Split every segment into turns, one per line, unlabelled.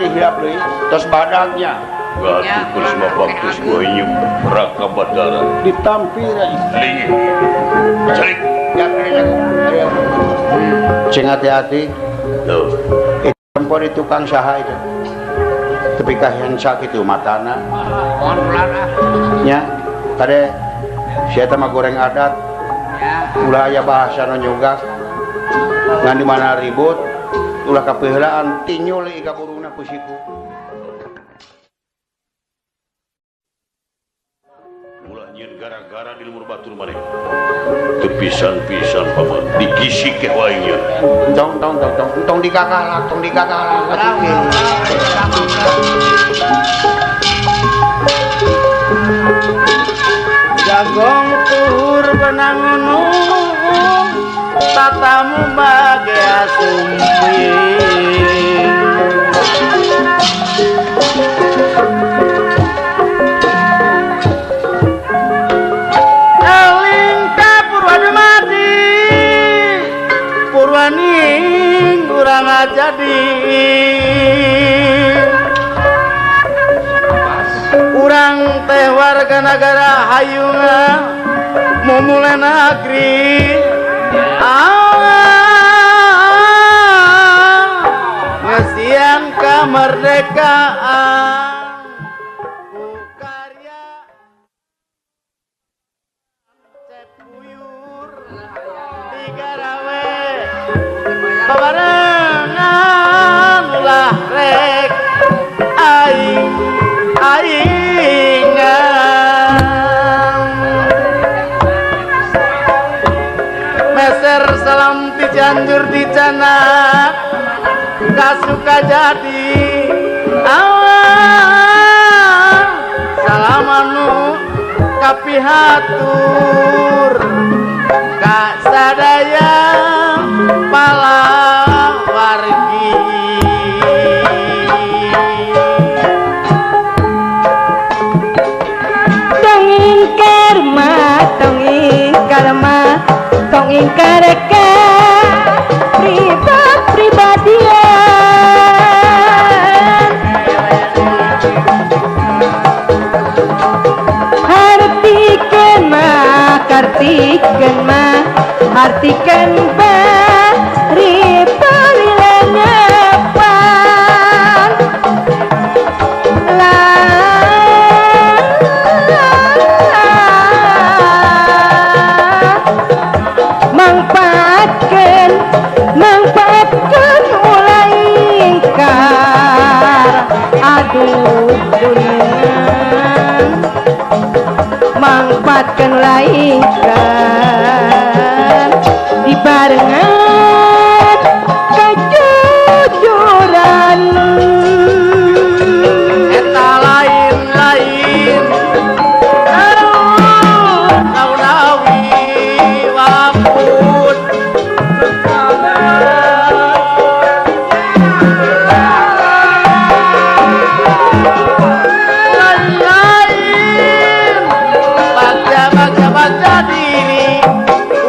deui hilap deui tos badagnya.
Gatuh Krisma Bakti Goyung Raka Batara
ditampir
linggih. Celik.
Cing hati-hati.
Tuh.
Tempor itu tukang saha itu. Tapi kahian sakit itu matana. Nya, kade sia mah goreng adat. Ulah aya bahasa nu nyugak. Ngan di mana ribut, ulah kapeuheulaan tinyul ka burungna ku siku.
Ulah nyieun gara-gara di lemur batur maneh. Teu pisan-pisan paman digisik ke wae nya.
Tong tong tong tong tong dikakalak, tong dikakalak atuh.
Jagong tuhur benang nung tatamu bage asumping. Eling ka purwadumadi purwaning urang jadi urang teh warga nagara hayunga mumule negeri ngesian kemerdekaan ku karya cepuyur digarawe babarengan ulah rek aing aingan meser salam ti Cianjur di Canak kasuka jadi awal salam anu kapihatur ka sadaya palawargi.
Tong ingkar ma, tong ingkar ka pribadian. Hartikeun ma, kartikeun ma, hartikeun bari palilengepan. Mangpaatkeun ulah ingkar aduh dunia mangpaatkeun ulah ingkar dibarengan kejujuran
eta lain-lain naunawi walaupun lain-lain bagja-bagja diri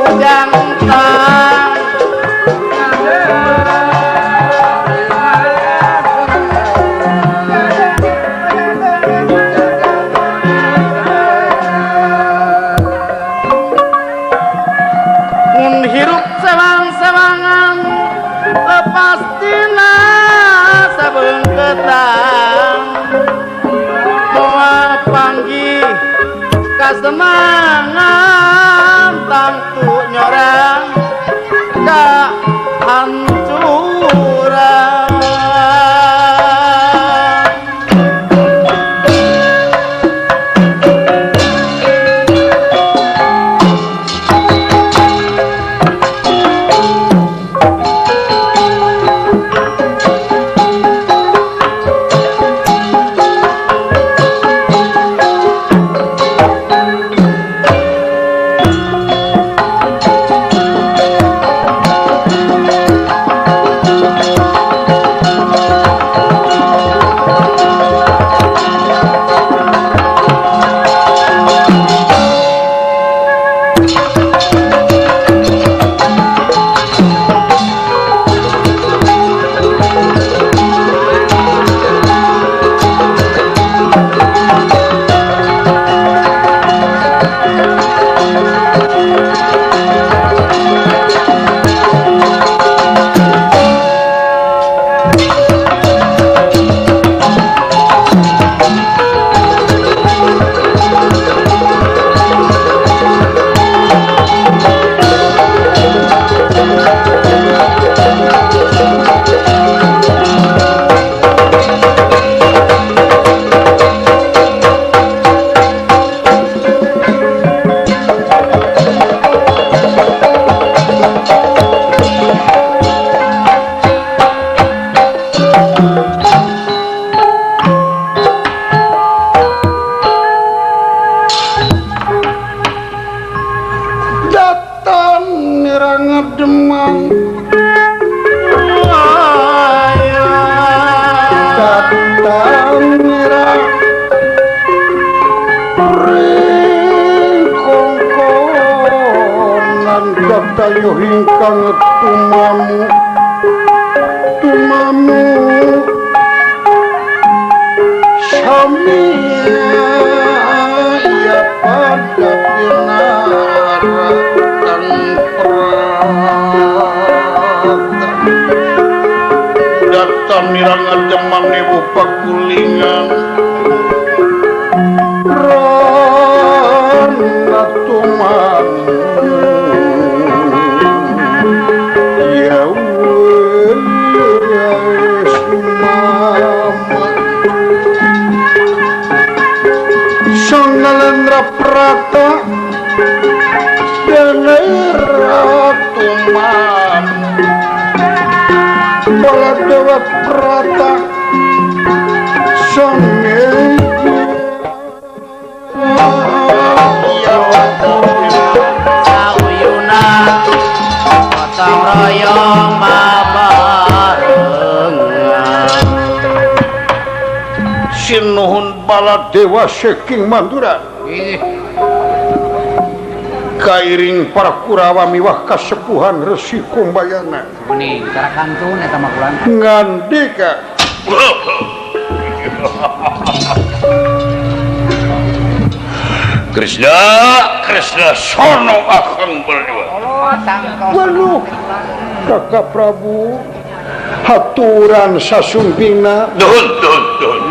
ujang tang mun hirup sewang-sewangan lepastina sabeungkeutang moal panggih kasenangan tangtu nyorang kahancuran.
Hayo ingkang tumamu tumamu sami ya pada pinaratan prata data mirangan demam newu pakulingan rana tumamu ya Sangalendra Prata Denera Tuman Baladewa Prata Sange
Sauyuna gotong royong babarengan
Sinuhun Baladewa saking Mandura kairing para Kurawa miwah kasepuhan Resi Kumbayana
meni cara kantun eta mah kulan
ngandika
Krishna Krishna sono akang berdua.
Waduh Kakak Prabu haturan sasumpingna
nuhun nuhun nuhun.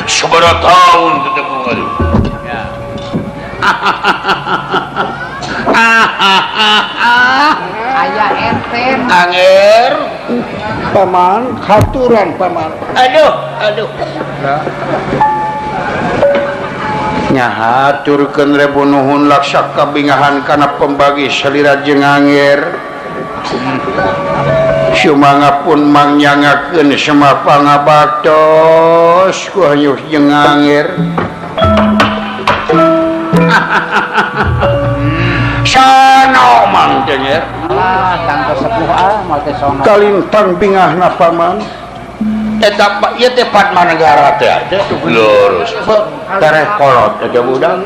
Sabaraha tahun ketemu aduh.
Aya enten
anger paman haturan paman aduh aduh nyahaturkeun rebu nuhun laksa kabingahan kana pembagi salira jeung anger sumangga pun mangyangakeun semah pangabaktos ku hanyuh jeung anger. Sono mang denger
alah tangto sepuh ah moal teh sono
kalintang bingahna paman eta ieu teh Padmanegara teh
lurus
tereh kolot aja budak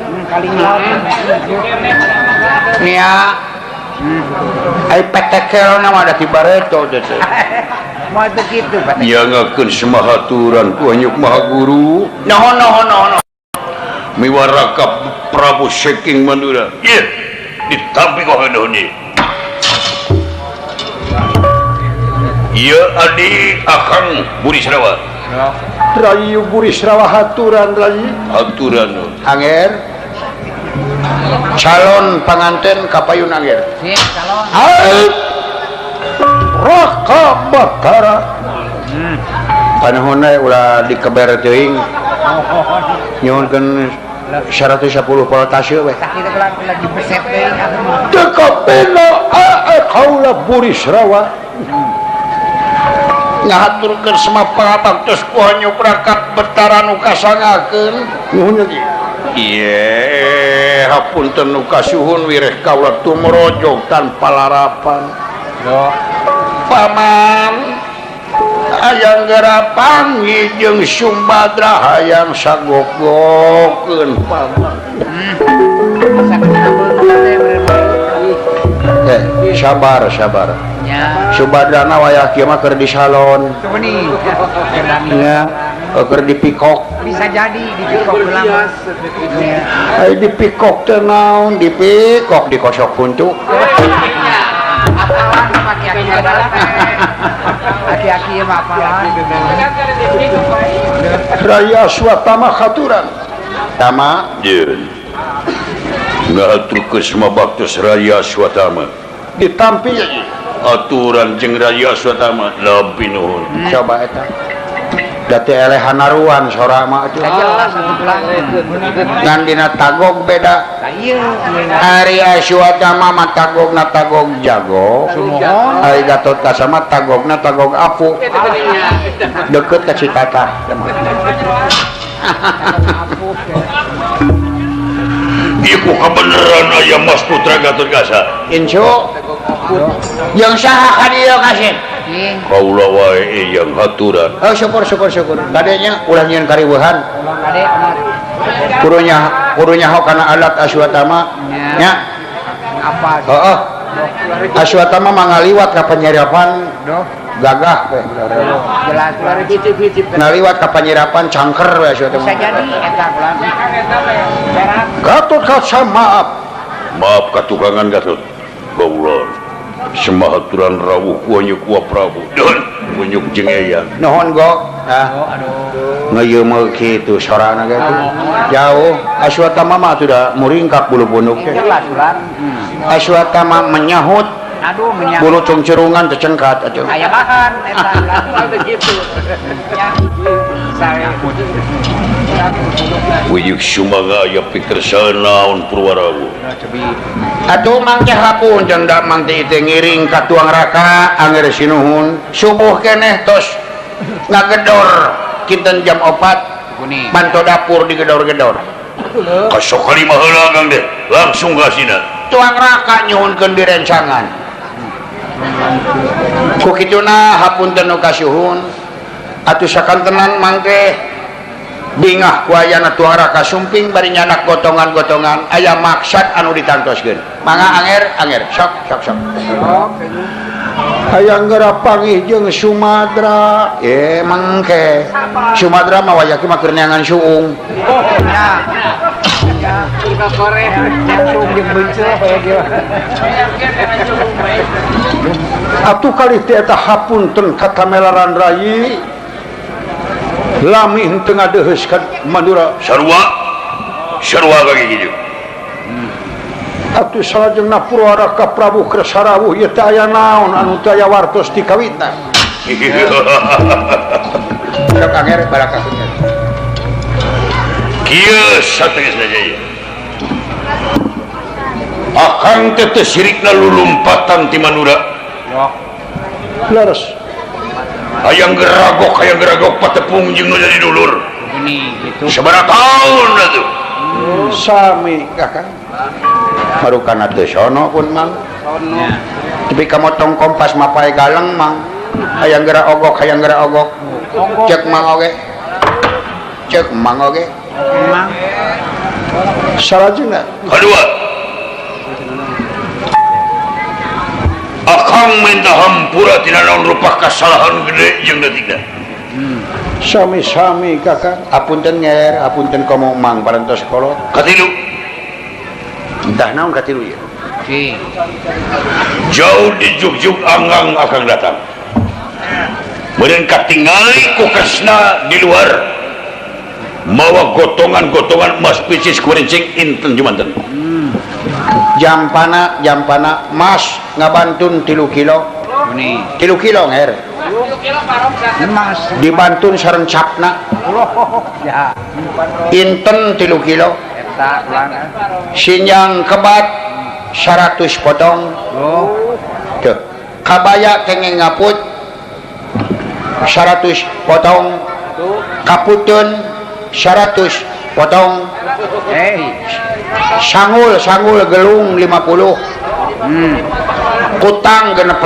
nia ai petekelna mah da ti bareto teh
moal teh kitu Pak
nyangakeun semah haturan ku hanyuk maha guru
nuhun nuhun nuhun
miwaraka Prabu saking Mandura ieu ditampi ku nuhun ieu adi akang Burisrawa
Rayi Burisrawa haturan Rayi
haturan
anger calon panganten kapayun anger
calon
Raka Batara panuhun ulah dikeber teuing nyuhunkeun 110 polotase we
sakitu lagi besep deui
teu kapena kaula Burisrawa ngahaturkeun semah pangatabtos ku hanyuk Raka Betara nu kasangakeun nuhun ieu ieu hapunten nu kasuhun wireh kaula tumrojog tanpa larapan paman hayang geura panggih jeung Sumbadra hayang sagoggokeun paman. Sabar sabar. Subadrana wayah kieu mah keur di salon. Nya, keur di pikok.
Bisa jadi di pikok ulang.
Ai di pikok teh naon? Di pikok dikosok huntu.
Apalan aki-aki aki-aki mah apalan.
Raya Swatama khaturan. Tama
jeung ngahaturkeun semua baktos Raya Swatama.
Ditampi
aturan jeung Raya Swatama lampi nuhun.
Coba eta. Da teh eleh hanaruan sora mah atuh. Ngan dina tagog beda. Ari Aswatama mah tagogna tagog jago. Ari Gatot Kaca mah tagogna tagog apu. Deket ka Citata.
Iku kebenaran aya Mas Putra Gatot Kaca.
Incu. Yang saha ka dieu kasih?
Kaula wae yang haturan.
Oh syukur syukur syukur. Kadenya ulah nyieun kariweuhan. Kurunya kurunya ho kana alat Aswatama nya. Heeh. Aswatama mangaliwat ka panyirapan gagah we.
Jelas
ngaliwat ka panyirapan cangker we Aswatama.
Bisa jadi eta ulah.
Gatot Kaca maaf.
Maaf katukangan Gatot. Baulon. Semahaturan rawuh ku kuwa Prabu. Don kunyuk jeung eyang.
Nuhun gok. Ah. Aduh. Ngeuyeum kitu sorana ge. Jauh Aswatama mah sudah muringkak bulu punduk teh. Aswatama menyahut.
Aduh menyahut.
Bulu cungcurungan tecengkat atuh.
Aya bahan eta begitu.
Wuyuk sumaga aya pikersa naon Purwarawu.
Atuh mang teh hapun jeung da mang teh ngiring ka tuang raka angger sinuhun subuh keneh tos ngagedor kinten jam 4 manto dapur digedor-gedor.
Kasok kalima heula Kang deh langsung ka sina.
Tuang raka nyuhunkeun direncangan. Ku kituna hapunten nu kasuhun atuh sakantenan mang teh bingah ku ayana tuang raka sumping bari nyanak gotongan-gotongan aya maksad anu ditantoskeun. Mangga anger anger sok sok sok. Hayang geura panggih jeung Sumadra. Mangke. Sumadra mah wayah mah keur neangan suung.
Ya. Ya,
atuh kali teh eta hapunten katamelaran rayi lami henteu ngadeuheus ka Mandura.
Sarua sarua ka kitu.
Atuh salajengna Purwaraka Prabu Kresarawu ieu teh aya naon anu teu aya wartos ti kawitna. Sok anger barakah.
Kieu sategasna jaya. Akang teh teu sirikna lulumpatan ti Mandura.
Leres.
Hayang geragok patepung jeung nu jadi dulur.
Ini gitu.
Sabaraha taun atuh?
Sami kakang. Marukana teu sono pun mang.
Sono.
Tapi kamotong kompas mapae galeng mang. Hayang geura ogok, hayang geura ogok. Cek mang oge. Cek mang oge.
Mang.
Salajengna
kadua. Akang minta hampura tina naon rupa kasalahan gede jeung leutikna.
Sami-sami kakang. Apunten nger, apunten komo mang parantos kolot.
Katilu.
Entah naon katilu ieu.
Jauh di jugjug anggang akang datang. Meureun katingali ku Kresna di luar mawa gotongan-gotongan emas picis kurincing inten jumanten.
Jampana jampana mas ngabantun 3 kilo. 3 kilo nger.
Emas
dibantun sareng capna. Inten 3 kilo. Sinjang kebat 100 potong. Tuh. Kabaya kenging ngaput 100 potong. Kaputun 100 potong. Sanggul sanggul gelung 50. Kutang 16.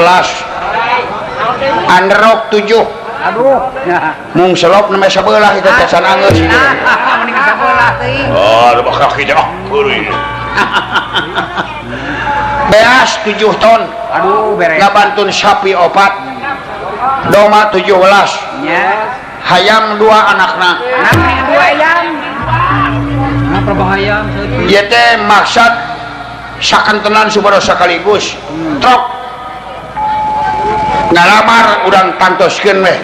Anderok 7.
Aduh.
Mung selop nembe sabelah itu cacan anggeus.
Mending sabelah teuing.
Ah, ada bakal kita ah, kuring.
Beas 7 ton.
Aduh, beres.
Ngabantun sapi 4. Doma 17.
Nya.
Hayam 2 anakna.
Nah, 2 ayam.
Nah, perbahayam.
Ieu teh maksad sakantenan supados sakaligus. Trok ngalamar urang tantoskeun weh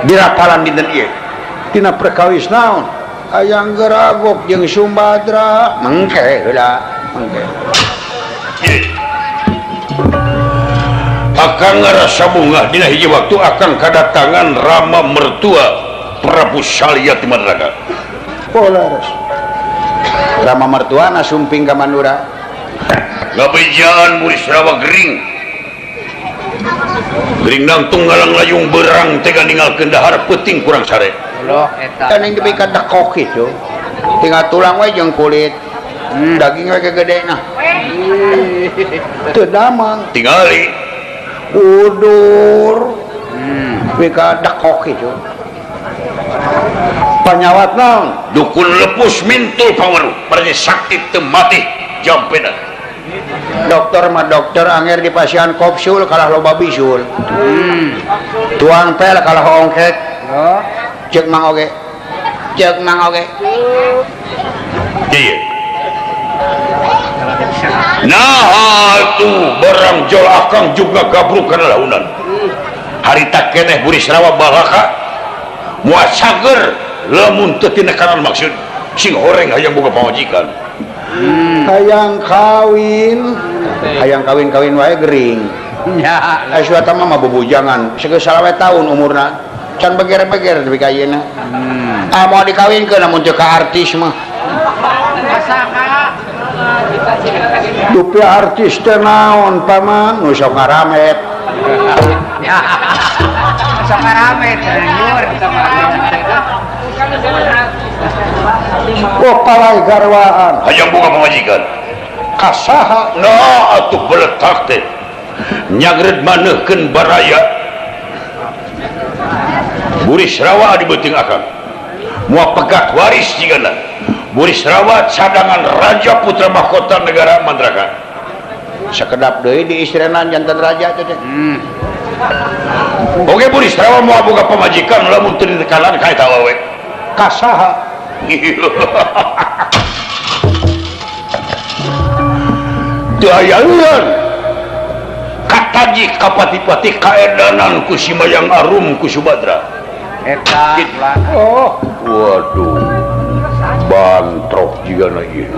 dirapalan dinten ieu. Tina perkawis naon? Hayang geragok jeung Sumbadra mengke heula mengke.
Akang ngarasa bungah dina hiji waktu akang kadatangan Rama mertua Prabu Salya ti Mandraka.
Oh leres. Rama mertuana sumping ka Mandura.
Ngabejaan Burisrawa gering. Gering nangtung ngalang layung berang tega ninggalkeun dahar peuting kurang sare.
Loh eta.
Kan yang dibika dekok kitu. Tinggal tulang we jeung kulit. Daging we gede nah. Teu damang.
Tingali
udur. Bika dekok kitu. Panyawat naon?
Dukun lepus mintul pangaruh, berarti sakti teu mati jampena.
Dokter mah dokter anger di pasian kopsul kalah loba bisul. Tuang pel kalah ongkek. Cek mang oge. Cek mang oge.
Iya. Nah tuh barang jol akang juga gabruk kana launan. Harita keneh Burisrawa balaka moal sager lamun teu tinekanan maksud sing horeng hayang boga pamajikan.
Hayang kawin, hayang kawin-kawin wae gering.
Ya,
aya mah bubujangan, geus 20 tahun umurna. Can beger-beger nepi ka ayeuna. Ah moal dikawinkeun lamun teu ka artis mah. Dupi artis teh naon paman nu sok ngaramet.
Ya. Sok ngaramet liur.
Oh palai garwaan.
Hayang boga pamajikan.
Kasaha?
Nah atuh beletak teh. Nyagred manehkeun baraya. Burisrawa di beuteung akang. Moal pegat waris jigana. Burisrawa cadangan raja putra mahkota negara Mandraka.
Sakedap deui di istrena janten raja teh.
Oke Burisrawa moal boga pamajikan lamun teu ditekalan ka eta awewe.
Kasaha?
Teu aya kataji kapati-pati kaedanan ku si Mayang Arum ku Subadra.
Eta.
Oh, waduh. Bantrok juga lagi.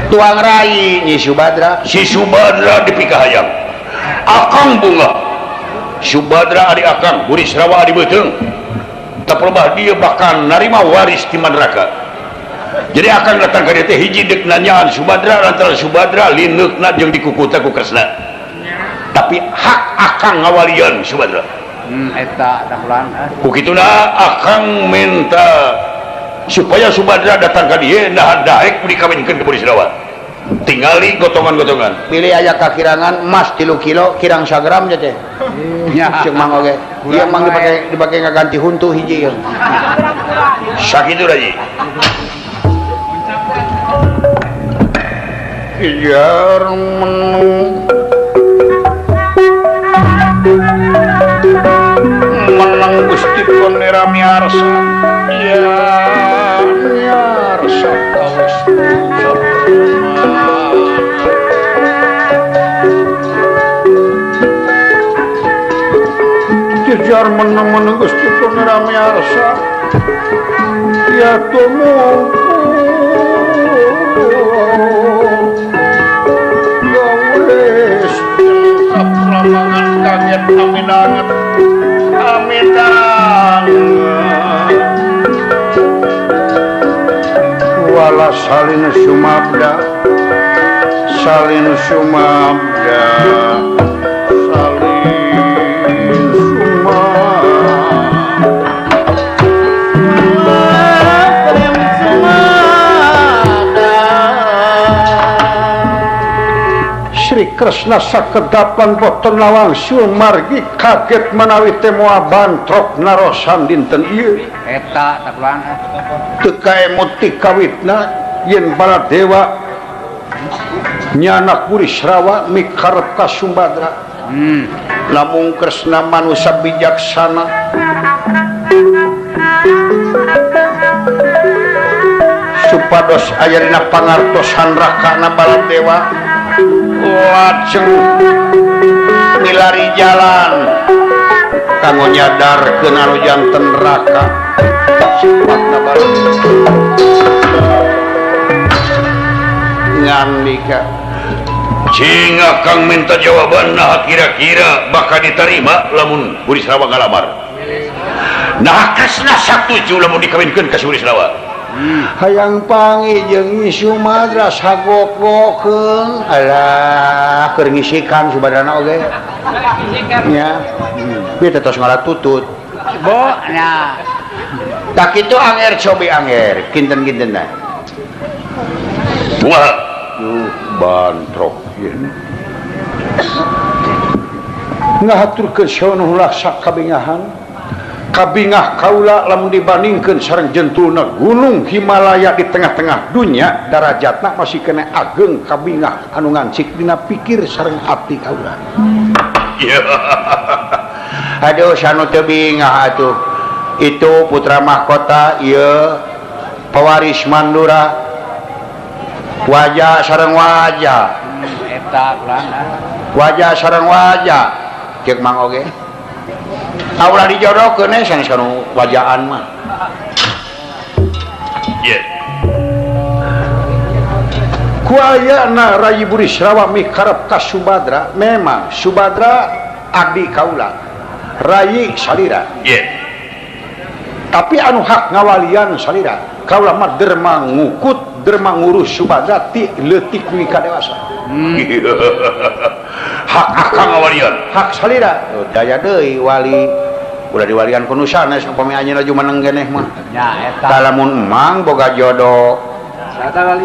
Tuang rai Nyi Subadra.
Si Subadra dipikahayang. Akang bunga. Subadra adi akang, Burisrawa adi beuteung. Tapelebah dia bahkan narima waris ti Mandraka. Jadi akang datang ka dieu teh hiji deuk nanyaan Subadra lantaran Subadra lineukna jeung dikukuta ku Kresna. Tapi hak akang ngawalian Subadra.
Eta tahulan.
Ku kituna akang minta supaya Subadra datang ka dieu nah daek dikawinkeun ka Burisrawa. Tingali gotongan-gotongan.
Pilih aya kakirangan emas 3 kilo kirang sagram teh.
Ya.
Cek mang oge. Ieu mang dipake ngaganti huntu hiji ieu.
Sakitu lagi.
Ijar menung menang Gusti Panera miarsa. Ya miarsa kawis. Jejar menang-menang Gusti Panera miarsa. Ya tumungkul gawes kapramangan kaget aminanget aminanget wala salin sumabda salin sumabda salin Sri Kresna sakedapan boten lawangsul margi kaget menawi teh moal bantrok narosan dinten ieu.
Eta takulan
teu kaemut ti kawitna yen Baladewa nyanak Burisrawa mikarep ka Sumbadra. Namung Kresna manusa bijaksana supados aya dina pangartosan rakana Baladewa lajeng milari jalan kanggo nyadarkeun anu janten raka sifatna Baladewa ngandika
cing akang minta jawaban nah kira-kira bakal diterima lamun Burisrawa ngalamar. Nah Kresna satuju lamun dikawinkeun ka Burisrawa.
Hayang pangi jeung Nyi Sumadra sagok-gokeun alah keur ngisikan Subadrana oge nya bieu teh tos ngalatutut
bo nya
tak kitu anger cobi anger kinten-kinten teh
kumaha
duh bantrok ieu ngahaturkeun saeunuh ulah sakabingahan Kabingah kaula lamun dibandingkeun sareng jentulna gunung Himalaya di tengah-tengah dunya darajatna masih kena ageng kabingah anu ngancik dina pikir sareng ati kaula. Aduh sanu teu bingah atuh. Itu putra mahkota ieu pewaris Mandura. Wajah sareng wajah.
Eta ulang.
Wajah sareng wajah. Ceuk Mang oge. Ulah dijodohkeun we sanes kanu wajaan mah.
Ye.
Ku ayana Rayi Burisrawa mikarep ka Subadra, memang Subadra abdi kaula. Rayi salira.
Ye.
Tapi anu hak ngawalian salira. Kaula mah derma ngukut, derma ngurus Subadra ti leutik dugi ka dewasa.
Hak akang ngawalian.
Hak salira. Daya deui wali. Ulah diwalian ku nu sanes upami anjeunna jumeneng geneh mah.
Nya eta.
Lamun emang boga jodoh.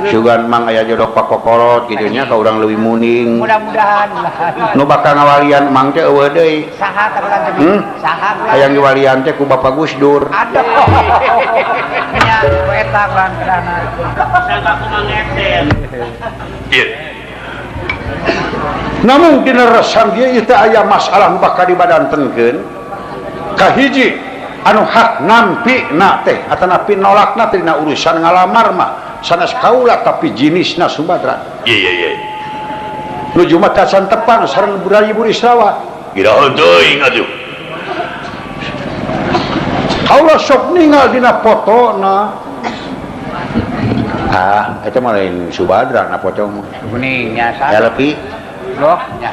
Sugan mang aya jodoh pakokorot kitu nya ka urang leuwih muning.
Mudah-mudahan.
Nu bakal ngawalian mang teh eueuh deui.
Saha tah urang teh? Saha?
Hayang diwalian teh ku Bapak Gus Dur.
Aduh. Nya eta urang kedana.
Saha ku Mang Eden.
Ieu.
Namun dina resan dieu ieu teh aya masalah nu bakal dibadantenkeun. Kahiji anu hak nampi na teh atanapi nolakna teh dina urusan ngalamar mah sanes kaula tapi jinisna Subadra.
Iya iya iya.
Nuju mah tacan tepang sareng Rayi Burisrawa.
Iraha teuing atuh.
Kaula sok ningal dina fotona. Ah, eta mah lain Subadra na foto mah.
Geuning nya sa.
Elpi.
Loh, nya.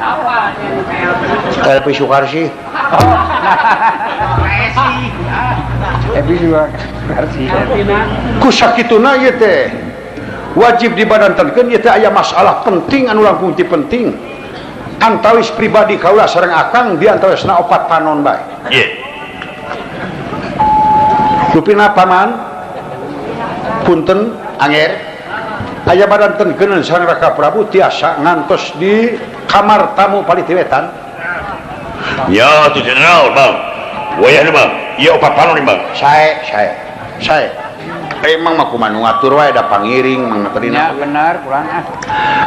Elpi Sukarsih.
Elpi Sukarsih.
Ku sakituna ieu teh wajib dibadantenkeun ieu teh aya masalah penting anu langkung ti penting. Antawis pribadi kaula sareng akang di antawisna opat panon bae.
Ieu.
Rupina paman punten anger aya badantenkeun sareng Raka Prabu tiasa ngantos di kamar tamu palih wetan.
Ya tuh jenderal bang, wayah bang, iya opat panon nih bang.
Sae, sae, sae. Emang mah kumaha nu ngatur wae da pangiring mang tadina.
Ya bener kurang ah.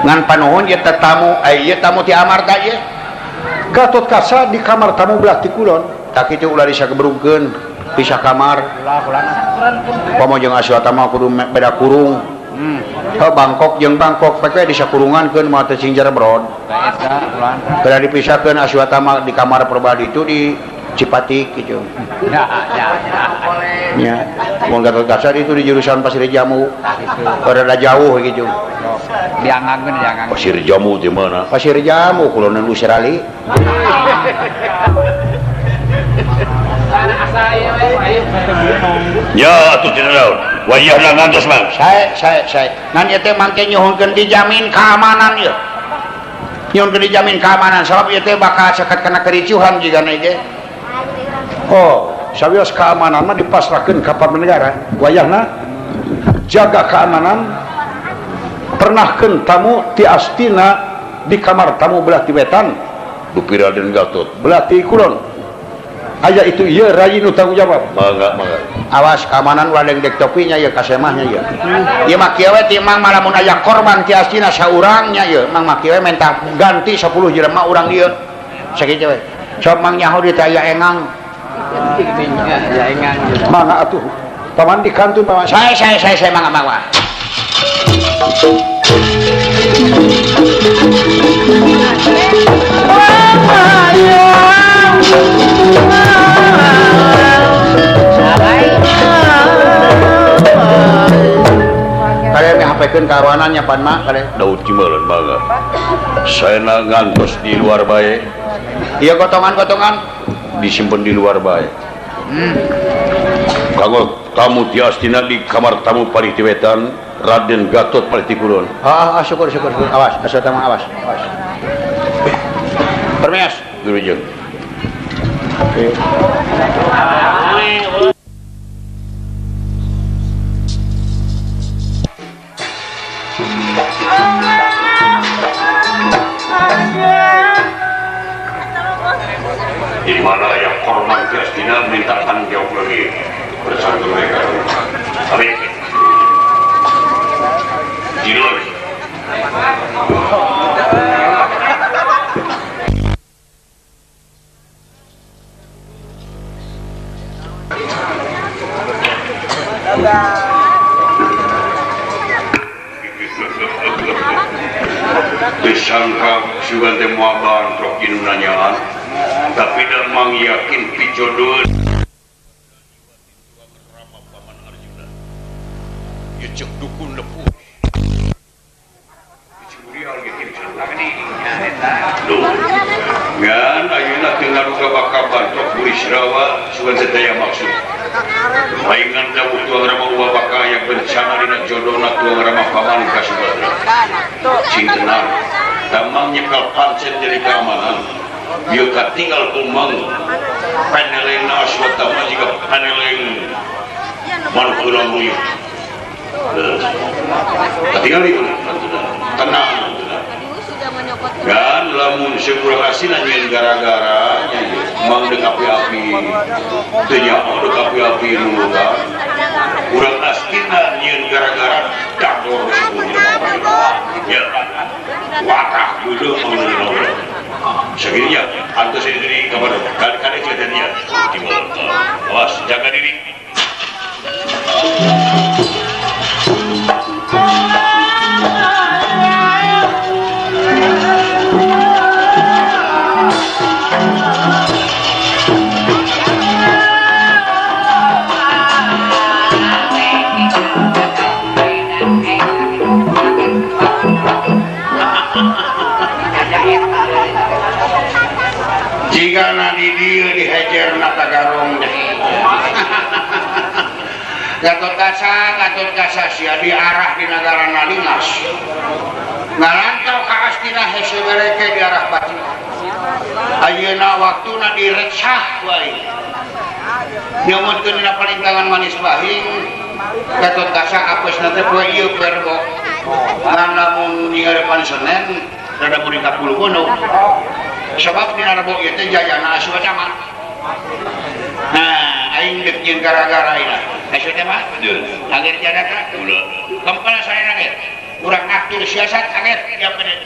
Ngan panuhun ieu teh tamu, ieu tamu ti Amarta ieu. Gatot Kaca di kamar tamu belah ti kulon. Tak kitu ulah disagebrugkeun pisah kamar.
Ulah kurang ah.
Komo jeung Aswata mah kudu beda kurung. Oh, Bangkok jeung Bangkok pek we disakurungankeun moal teu sing jerebrod.
Eta ulah.
Kada dipisahkeun Aswata mah di kamar pribadi itu di Cipatik gitu.
Ya, ya, ya.
Ya. Mun Gatot Kaca itu di jurusan Pasir Jamu. Rada jauh gitu.
Diangangkeun diangangkeun.
Pasir Jamu di mana?
Pasir Jamu kulonan Usirali.
Ya atuh jenderal. Wayahna ngantos mang.
Sae, sae, sae. Ngan ieu teh mangke nyuhunkeun dijamin keamanan ieu. Nyuhunkeun dijamin keamanan sabab ieu teh bakal caket kana kericuhan jigana ieu. Oh, sawios keamanan mah dipasrahkeun ka negara. Wayahna jaga keamanan pernahkeun tamu ti Astina di kamar tamu belah ti wetan
Dupi Raden Gatot
belah ti kulon. Aya itu ieu rayi nu tanggung jawab.
Mangga, mangga.
Awas keamanan ulah dengdek topinya ieu kasemahnya ieu. Ieu mah kieu we ti Mang malamun aya korban ti Astina saurang nya ieu. Mang mah kieu we menta ganti 10 jelema urang ieu. Sakitu we. Sok Mang nyaho di teh aya engang.
Ya engang.
Mangga atuh. Paman di kantun paman. Sae sae sae sae mangga mangga. Kade mihapekeun kawanannya pan mah kade.
Daud Cimalan mangga. Saena ngantos di luar bae.
Ieu gotongan-gotongan
disimpen di luar bae. Kanggo tamu ti Astina di kamar tamu palih ti wetan, Raden Gatot palih ti kulon.
Ah, ah, syukur syukur syukur. Awas, asa tamu awas, awas. Permias,
Wilujeng.
Oke.
Di mana yang korban ti Astina minta tanggung jawab lagi bersama mereka. Amin. Tidur. Disangka sugan teh moal bantrok jeung nanyaan, tapi da mang yakin pijodoh. Ya cek dukun lepuh. Ngan ayeuna teu ngaruga bakal bantrok Burisrawa sugan teh daya maksud. Paingan dawuh tuang rama uwa bakal aya bencana dina jodona tuang rama paman ka Subadra. Cing tenang, tamang nyekal pancen jadi keamanan. Bieu katinggal ku mang paneleng Aswatama jiga paneleng manuk urang buyut. Katinggal ieu tenang. Dan lamun sekurang asina nyeun gara-gara nya mang deuk api-api teu nyaho deuk api-api nu kan urang astina nyeun gara-gara dagor sekurang ya wakah geuleuh mang segininya antos diri kamar kali-kali jadinya awas jaga diri.
Jika nadi dia dihajar nata garong deh. Gatot Kaca sia diarah di negara Nalingas. Ngalantau ka Astina hese mereka di arah Pati. Ayeuna waktuna direcah wae. Nyomotkeun dina palintangan manis bahing Gatot Kaca apesna teh poe ieu poe Rebo. Ngan lamun ningali Senen rada muring ka puluh gunung. Sebab dina Rebo ieu teh jayana Aswatama. Nah, aing deuk jeung gara-gara ieu. Aswatama? Anger jadaka? Ulah. Kempal sareng anger. Urang atur siasat anger tiap menit.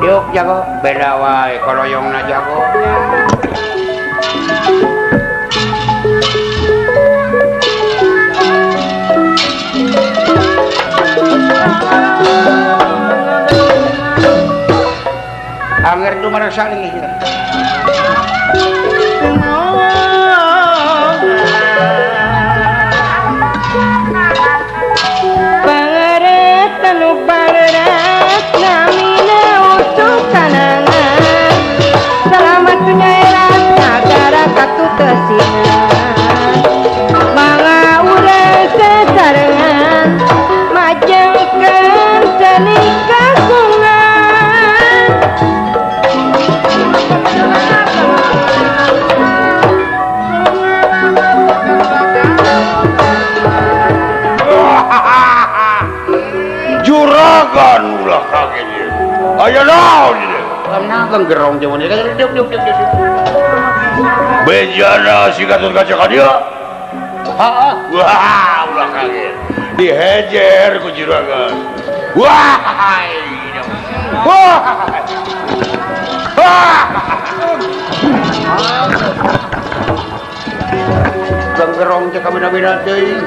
Diuk jago beda wae koloyongna jago. Anger tu merasa lagi.
Pangeret anu palerat namina ucuk kanangan. Selamat nyaerat nagara katutesinan. Mangga urang sesarengan majengkeun seni kagungan.
Juragan ulah kaget ieu. Aya naon ieu?
Menang gerong jeung ieu. Diuk diuk diuk.
Bejana si Gatot Kaca ka dieu.
Heeh.
Wah, ulah kaget. Dihejer ku juragan. Wah. Wah. Wah.
Gerong cek kabina-bina deui.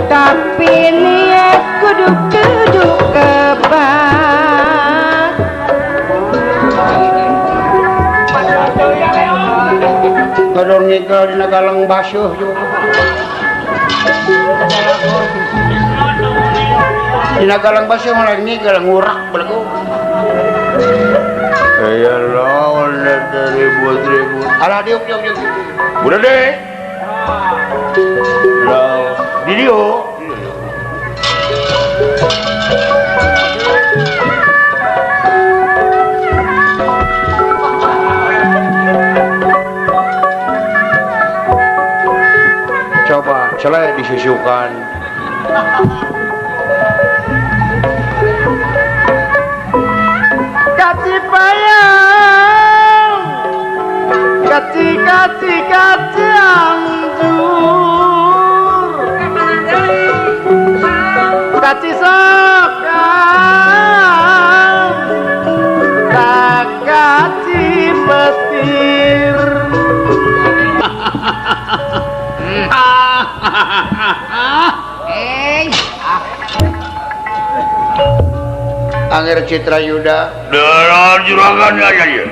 Tapi niat kudu kudu kebat.
Tolong nyekel dina galeng basuh juga. Dina galeng basuh malah nyekel ngurak belegu.
Ya Allah, ribut-ribut.
Alah diuk diuk diuk.
Udah deh. Lah, di dieu.
Coba celai disusukan.
Kaci payang, kaci kaci kaci anjur, kaci sokang, tak kaci petir.
Angger Citra Yuda.
Darah juragan aya ieu.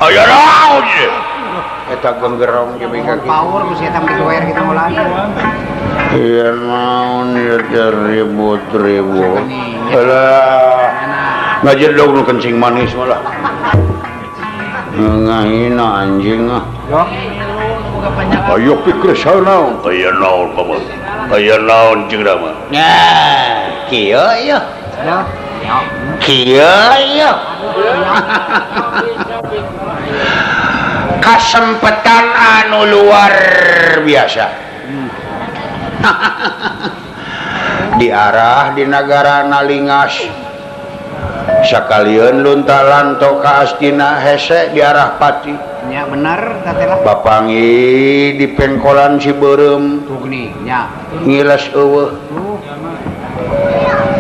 Aya naon ieu?
Eta genggerong jeung kaki.
Power ku si eta mah digoer kita molah.
Ieu naon ieu teh ribut-ribut. Alah. Ngajedog nu kencing manis malah. Ngahina anjing ah.
Ayo pikir saha naon? Aya naon paman? Aya naon jeung Rama?
Nah, kieu ieu. Kieu ieu. Kasempetan anu luar biasa. Diarah di nagara Nalingas. Sakalieun lunta-lanto ka Astina hese diarah Pati.
Nya bener teh lah.
Bapangi di pengkolan Cibeureum.
Tuh geuning nya.
Ngiles eueuh.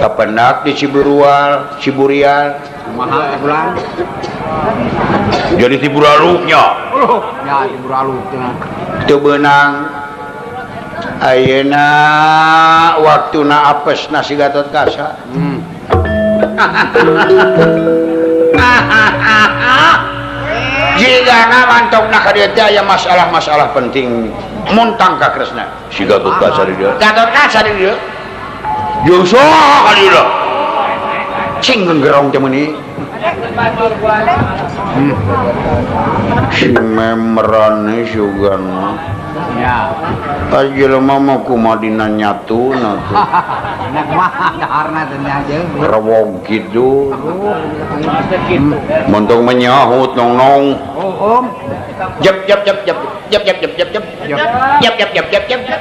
Kapendak di Ciburual, Ciburial.
Kumaha bulan?
Jadi Ciburaluknya.
Ya Ciburaluk cenah.
Teu beunang. Ayeuna waktuna apes nasi Gatot Kaca. Jigana mantokna ka dieu teh aya masalah-masalah penting muntang ka Kresna.
Si Gatot Kaca di dieu.
Gatot Kaca di dieu.
Jeung saha ka dieu?
Cing gerong teh meuni. Si memerane sugan mah.
Ya.
Ari jelema mah kumaha dina nyatuna tuh.
Nah kumaha daharna teh nya jeung.
Rewog kitu. Montong menyahut nong-nong.
Oh, om.
Jep jep jep jep jep jep jep jep jep jep jep jep jep jep.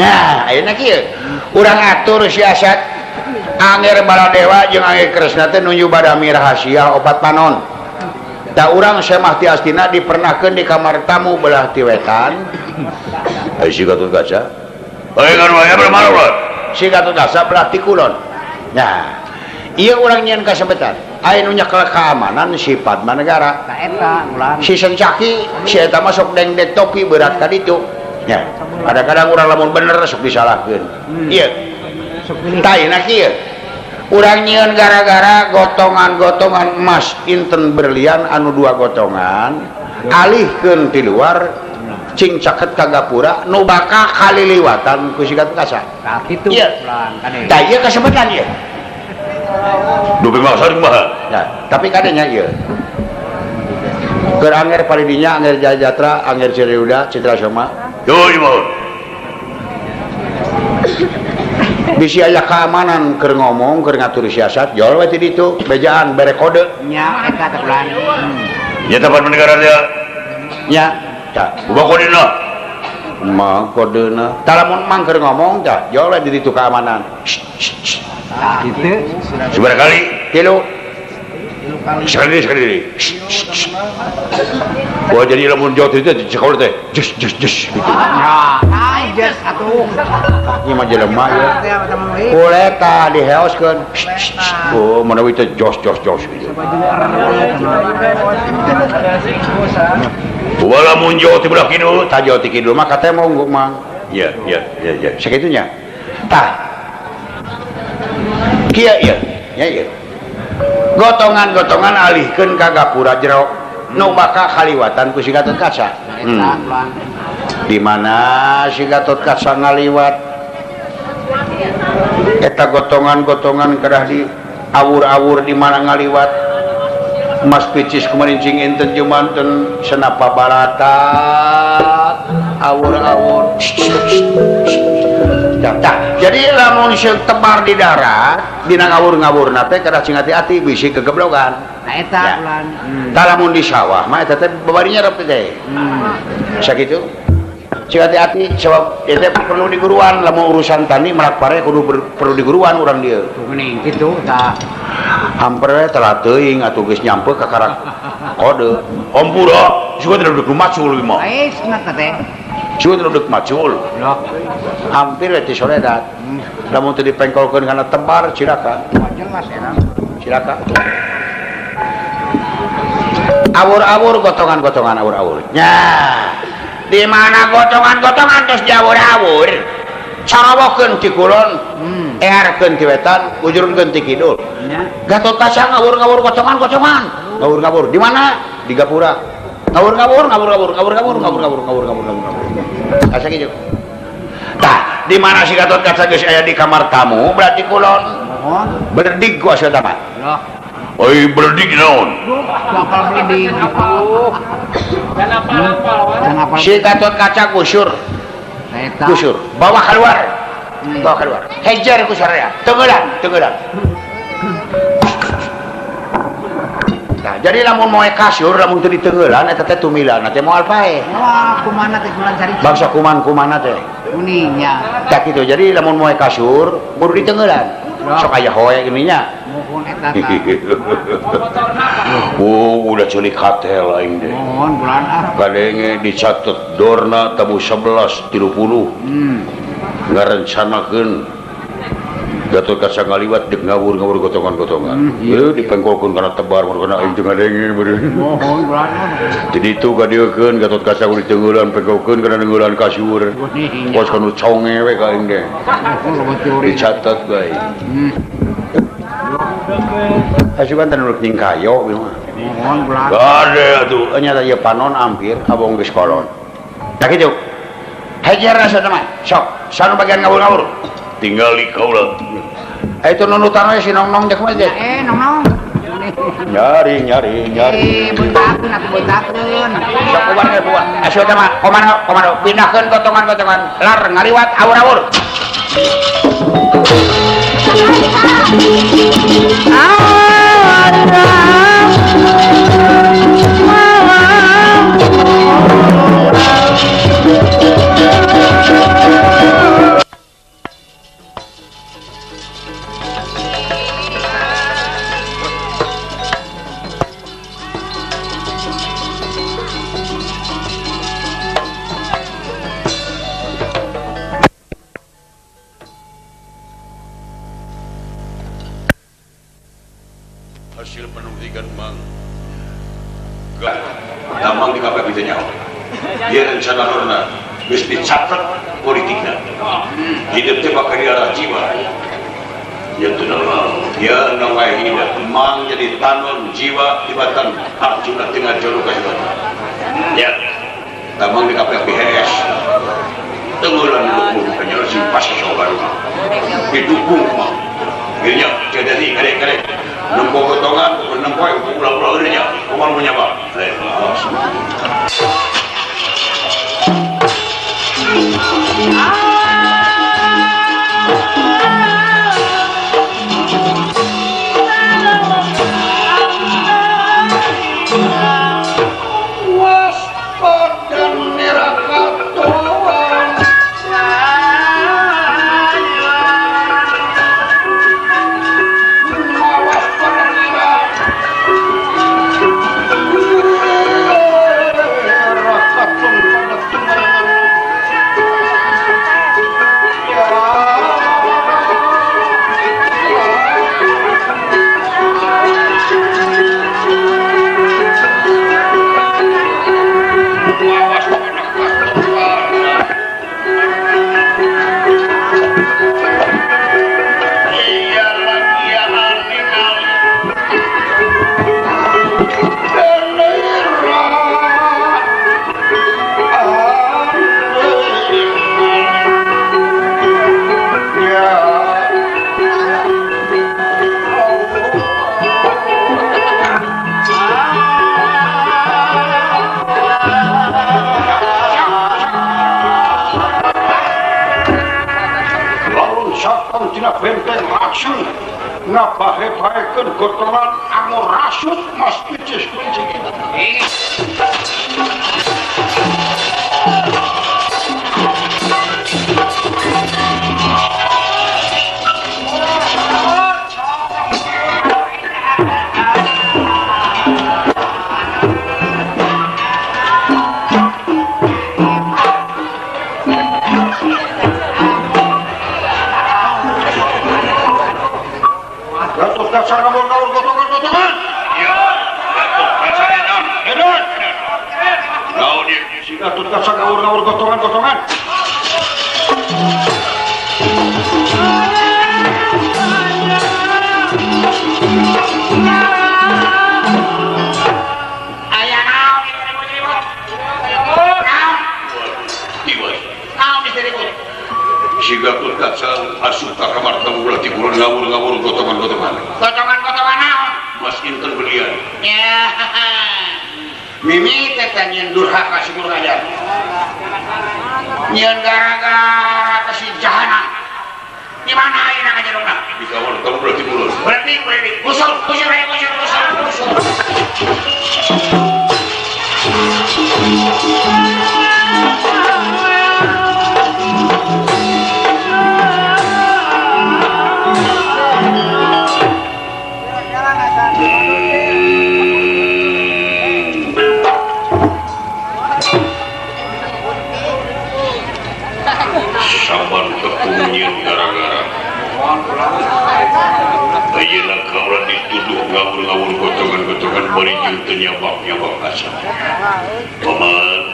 Nah, ayeuna kieu. Urang atur siasat Angger Baladewa jeung Angger Kresna teh nuju badami rahasia opat panon. Da urang semah ti astina dipernahkeun di kamar tamu belah ti wetan.
Ai si Gatot Kaca. Ai kan wae bermalu.
Si Gatot Kaca belah ti kulon. Nah, ieu urang nyieun kasempetan. Aya nu nyekel keamanan si Padma Negara.
Ta eta ulah.
Si Sencaki si eta mah sok dengdek topi berat ka ditu. Nya, kadang-kadang urang lamun bener sok disalahkeun. Ieu. Tah ayeuna kieu. Urang nyieun gara-gara gotongan-gotongan emas inten berlian anu dua gotongan alihkeun ti luar cing caket ka gapura nu bakal kaliliwatan ku si Gatot Kaca.
Tah kitu.
Ieu. Tah ieu kasebetan ieu.
Dupi maksa kumaha?
Nah, tapi kadenya ieu. Keur Angger paridinya, Angger Jajatra, Angger Ciriuda, Citra Soma.
Yo ieu.
Bisi aya keamanan keur ngomong, keur ngatur siasat, jol we ti ditu, bejaan bere kode.
Nya eta teh ulah.
Nya tempat negara dia.
Nya, tah.
Kumaha kodena?
Mah kodena. Tah lamun mang keur ngomong tah, jol we di ditu keamanan.
Tah kitu.
Sabaraha kali?
Tilu.
Sekali sekali. Wah jadi lamun jauh itu cekol teh jus jus jus gitu.
Ya, ai jus atuh.
Ieu mah jelema ya. Kuleta diheoskeun. Oh, manawi teh jos jos jos gitu.
Wah lamun jauh ti belah kidul,
tah jauh ti kidul mah katemong mang.
Ya ya ya ya.
Sakitunya. Tah. Kieu ieu, nya ieu. Gotongan-gotongan alihkeun ka gapura jero nu bakal kaliwatan ku si Gatot Kaca. Di mana si Gatot Kaca ngaliwat eta gotongan-gotongan kedah di awur-awur di mana ngaliwat emas picis kumarincing inten jumanten senapa baratat awur-awur. Tah, jadi lamun seuk tebar di darat dina ngawur-ngawurna teh kedah cing hati-hati bisi kegeblogan.
Nah eta ulan.
Tah lamun di sawah mah eta teh babari nyerep teh. Sakitu. Cing hati-hati sebab eta perlu diguruan lamun urusan tani melak pare kudu perlu diguruan urang dieu.
Geuning kitu tah.
Hamper we telat teuing atuh geus nyampe ka karak kode.
Hampura, sugan teh duduk macul mah.
Ais na teh.
Sugan duduk macul. Hampir we ti soledat. Lamun teu dipengkolkeun kana tebar cilaka.
Jelas era.
Cilaka. Awur-awur gotongan-gotongan awur-awur. Nya. Di mana gotongan-gotongan terus diawur-awur. Carawokeun ti kulon, earkeun ti wetan, ujurkeun ti kidul. Gatot Kaca ngawur-ngawur gotongan-gotongan. Ngawur-ngawur di mana? Di gapura. Ngawur-ngawur, ngawur-ngawur, ngawur-ngawur, ngawur-ngawur, ngawur-ngawur, ngawur-ngawur. Asa kitu. Tah, di mana si Gatot Kaca geus aya di kamar tamu berarti kulon. Berdig ku asal tamat.
Oi berdig naon?
Bakal berdig.
Si Gatot Kaca gusur. Gusur, bawa keluar. Bawa keluar. Hejar ku saraya. Tenggelam, tenggelam. Nah, jadi lamun moe kasur lamun teu ditenggelan eta teh tumilan teh moal paeh.
Wah, kumana teh bulan cari.
Bangsa kuman-kumana teh.
Kuningnya.
Tah kitu. Jadi lamun moe kasur kudu ditenggelan. Sok aya hoe gini nya.
Mohon eta tah.
Oh, udah celik katel aing deh.
Mohon bulan ah.
Kadenge dicatet dorna tabu 11.30. Ngarencanakeun Gatot Kaca ngaliwat dek ngawur-ngawur gotongan-gotongan. Ieu dipengkolkeun kana tebar mun kana aing teu ngadenge beureun.
Mohon bulan ah.
Jadi itu kadieukeun Gatot Kaca kudu ditengeulan pengkolkeun kana neungeulan kasur. Kos kanu conge we ka aing deh. Dicatet bae.
Asupan teh nurut nying kayo mah.
Mohon ulah.
Gade atuh nya teh ieu panon ampir abong geus kolon. Tah kitu. Hejer asa mah. Sok, sanu bagian ngawur-ngawur.
Tinggali kaula.
Itu nunutan we si nong-nong jeung kumaha teh?
Nong-nong.
Nyari nyari nyari.
Buntakeun atuh buntakeun.
Sok kubar ge buah. Asuh teh mah komando komando pindahkeun gotongan-gotongan lar ngaliwat awur-awur.
Hasil penuntikan Mang Damang di KPP teh nyaho. Ieu rencana lorna geus dicatet politikna. Hidup teh bakal diarah jiwa. Ya teu naon. Ieu nu wae hidup Mang jadi tanon jiwa tibatan Arjuna tinggal jodoh ka jiwa. Ya. Damang di KPP HS. Tengeulan dukung penyeru sing pas sobar. Didukung Mang. Ieu jadi kare-kare nempo gotongan, nempo ulah-ulah eureun nya. Kumaha punya Pak?
Waspada neraka tuan. Benteng raksun ngabahe-bahekeun gotongan anggur rasut mas picis kuncing Gatot Kaca ngawur-ngawur gotongan-gotongan.
Aya naon ieu ribut-ribut? Naon?
Tiwas.
Naon geus ribut?
Si Gatot Kaca asup ka kamar tamu ulah tiburan ngawur-ngawur gotongan-gotongan.
Gotongan-gotongan naon?
Mas inten belian.
Ya.
Mimi teh nyieun durhaka si guru ajar. Nyieun gara-gara ka si jahana.
Di mana ayeuna ngajedogna?
Di kamar tamu berarti mulus.
Berarti berarti usul usul usul usul usul.
Saban tepung nyieun gara-gara. Ayeuna kaula dituduh ngawur-ngawur gotongan-gotongan bari jeung teu nyabak-nyabak asa. Paman,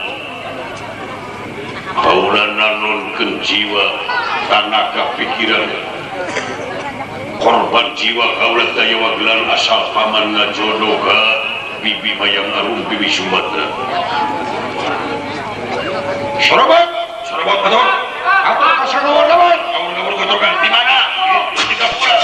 kaula nanonkeun jiwa tanaka pikiran. Korban jiwa kaula teh wagelan asal paman ngajodoh ka Bibi Mayang Arum Bibi Sumatera. Sorobot, sorobot betul. Apa kasarobot lawan? Kabur-kabur kotorkan. Di mana? Di Gapura.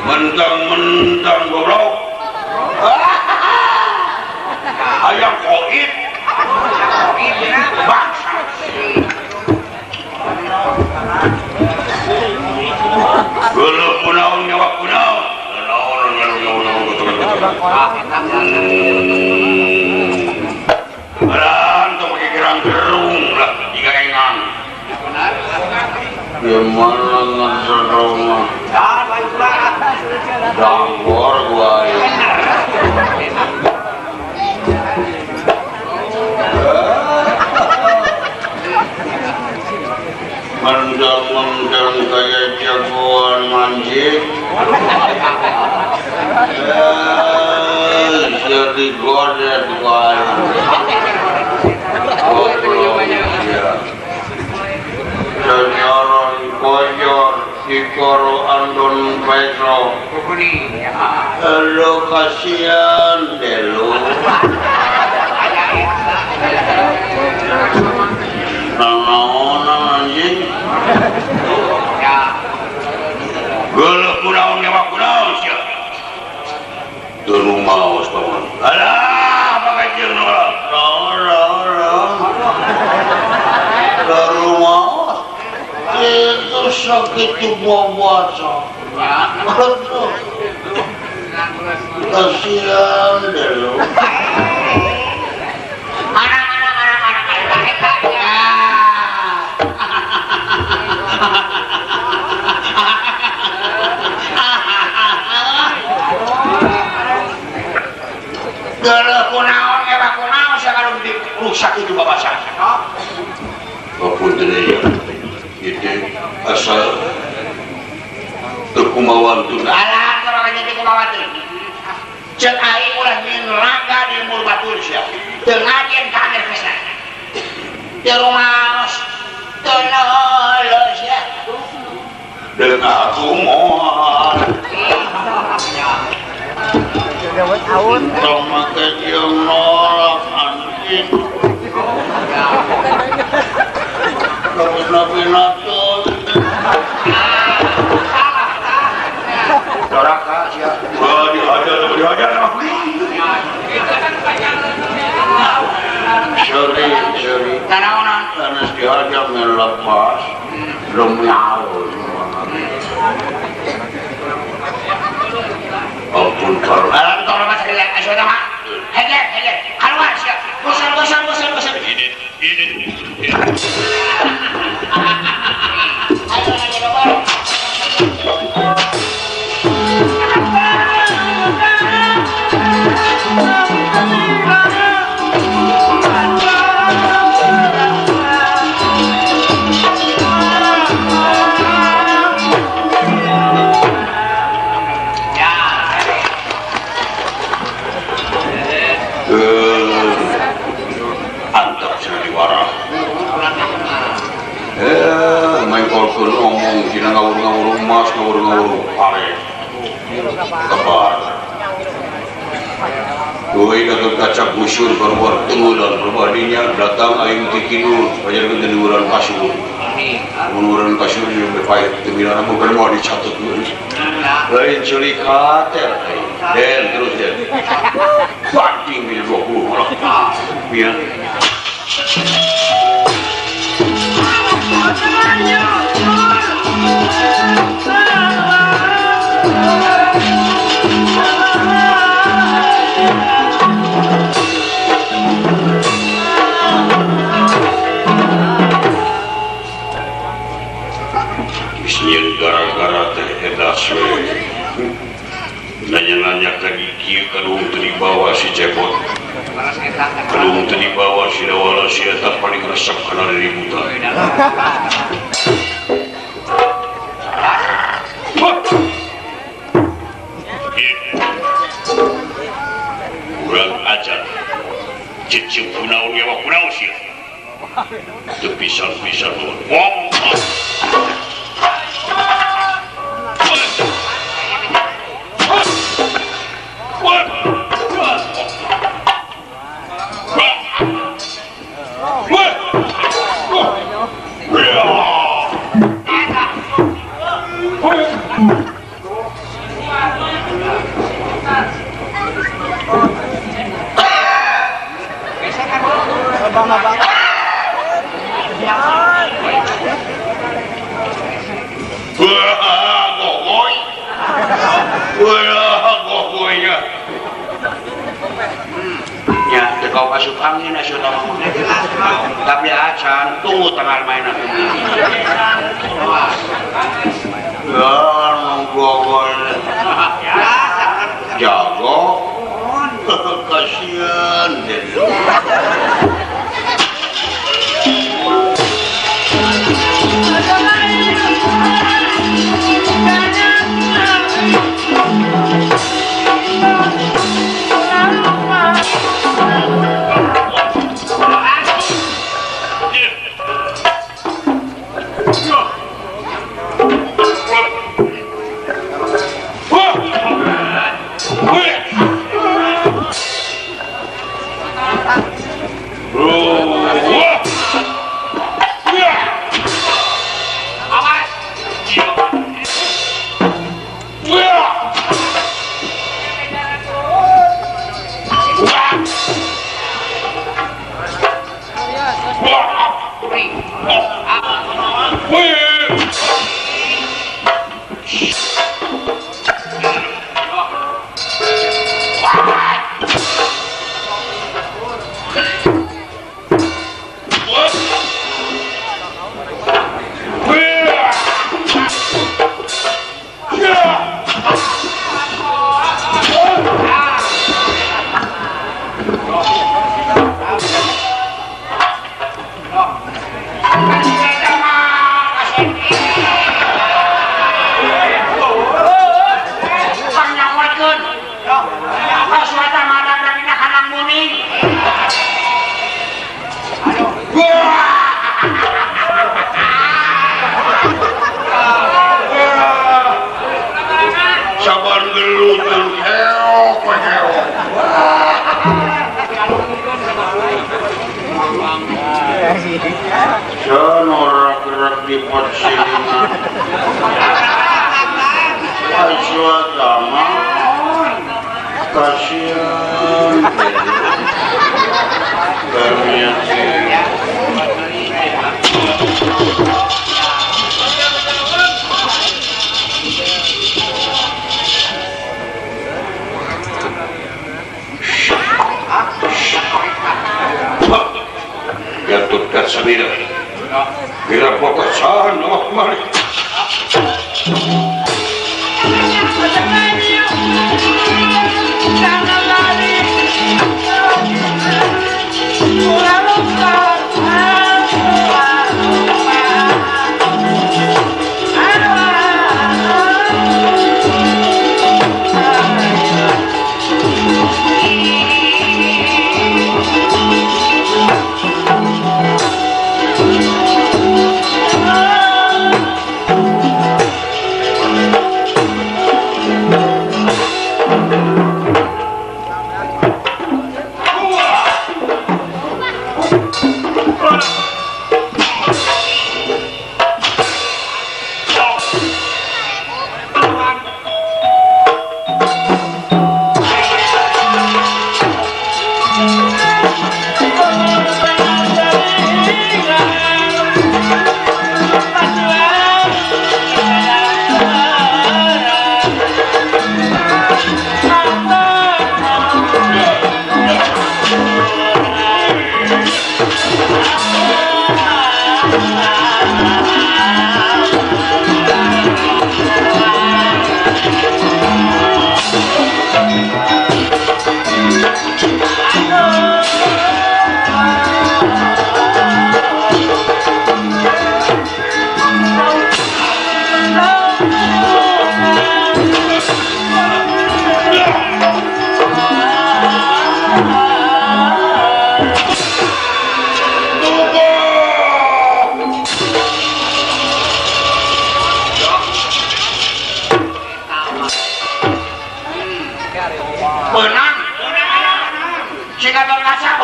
Mentang-mentang goblok. Ayam koit. Bangsa. Belum kunaon nyawa kunaon. Barang tong pakai gerang gerung lah jika engang. Gimana ngeserong? Dangor gua ini. Mendang-mendang kayak jagoan mancing. Jadi godet gua ini. Senyoron koyor Sikoro Andon Petro. Lo kasihan deh lo. Nanaonan anjing. Geuleuh kunaon nyawa kunaon sia. Teu rumaos paman. Alah, pakai jeung nolak. Teu rumaos. Itu sakit bawa-bawa. Kasihan deh lo. Geuleuh kunaon ewa kunaon sakalum dirusak itu babasa. Ampun deui ya. Itu asal teu kumawan teu. Alah, teu jadi kumawan teu. Ceuk aing ulah neraka di lembur batur sia. Teu ngajen ka Amir Krisna. Teu rumaos, teu lolos sia. Deung aku moal. Tong make jeung nolak anjing. Nabi-nabi Doraka sia. Wah, dihajar, dihajar. Sorry, sorry. Nanaonan sanes dihajar ngelepas. Rumiau. Ampun kalau. Alam tolong mas sekalian, ayo sama. Heger, heger. Keluar sia. Bosan, bosan, bosan, bosan. Ini, ini, ini. Ayo, ayo, ayo. ngurung pare kabar Duit atau kaca busur keluar tunggulan perbandingnya datang aing ti kidul pajarkeun teu diuran kasur mun kasur jeung pahit teu milana bukan mau dicatat lain ceuli kater aing den terus den banding di 20 malah biar gara-gara teh edas we nanya-nanya ka dieu kaduhung teu dibawa si Cepot kaduhung teu dibawa si Dawala si eta paling resep kana riributan. Urang ajar cicing kunaon ge mah kunaon sia teu pisan-pisan wong. Kau asup angin asup tapi acan tunggu tanggal mainan jago kasihan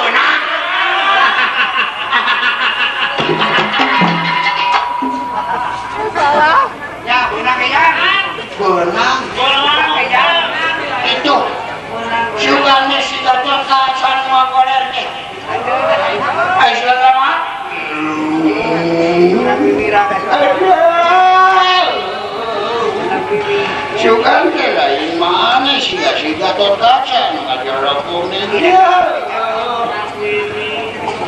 Beunang.
Salah.
Ya, beunang ya. Beunang. Itu. Sugane si Gatot Kaca nu ngagoler teh. Ai sugan mah. Sugan teh lain maneh siga si Gatot Kaca nu ngajorok kuning.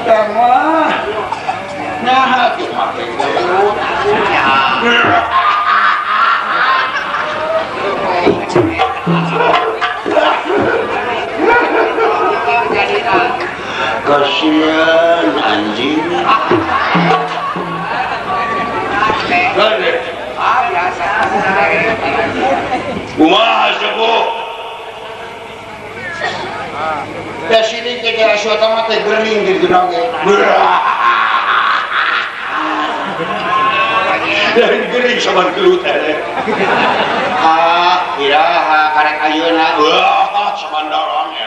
Tama. Nah, atuh make gelut. Kasihan anjing.
Kumaha sepuh?
Da sini teh Aswata mah teh gering gitu oge.
Lain gering sama gelut teh.
Ah, iraha karek ayeuna.
Wah, sama dorong ya.